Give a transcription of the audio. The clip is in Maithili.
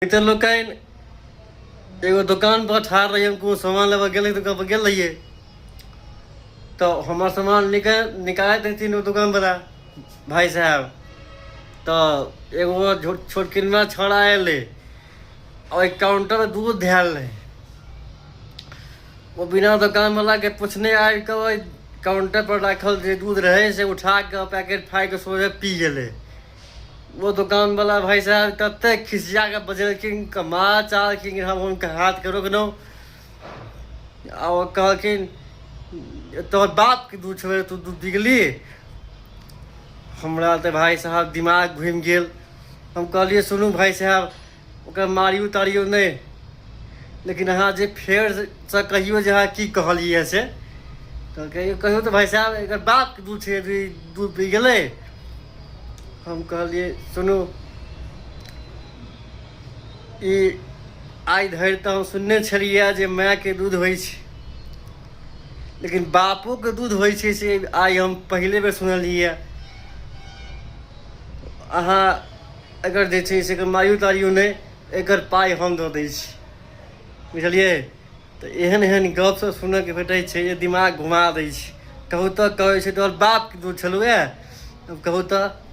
मित्र लोकनि, एगो दोकान पर ठाढ़ रहियै हम, कोनो सामान लेबऽ गेलै, दोकान पर गेल रहियै तऽ हमर सामान निकालैत रहथिन ओ दोकानवला भाय साहेब, तऽ एगो छोटकिनमा छौड़ा अयलै, ओहि काउंटर पर दूध धयल रहै। ओ बिना दोकानवलाके पुछने आबि कऽ ओहि काउंटर पर राखल जे दूध रहै से उठा कऽ पैकेट फाड़ि कऽ सोझे पी गेलै। ओ दोकानवला भाय साहब ततेक खिसिया कऽ बजलखिन, कमाल चाहलखिन, हम हुनकर हाथके रोकलहुँ आ ओ कहलखिन, तोहर बापके दूध छौ, तू दूध पी गेली? हमरा तऽ भाय साहब दिमाग घुमि गेल। हम कहलियै, सुनू भाय साहब, ओकरा मारियौ तारियौ नहि, लेकिन अहाँ जे फेरसँ कहियौ जे अहाँ की कहलियै से। कहलकै, कहियौ तऽ भाय साहब, एकर बापके दूध छै, दूध पी गेलै? हम कहलियै, सुनू, ई आइ धरि तऽ हम सुनने छलियै जे मायके दूध होइ छै, लेकिन बापोके दूध होइ छै से आइ हम पहिले बेर सुनलियै। अहाँ एकर जे छै से एकर मारियौ तारियौ नहि, एकर पाइ हम दऽ दै छी, बुझलियै? तऽ एहन एहन गप सब सुनऽके भेटै छै जे दिमाग घुमा दै छै। कहू तऽ, कहै छै तोहर बापके दूध छलौ। कहू तऽ।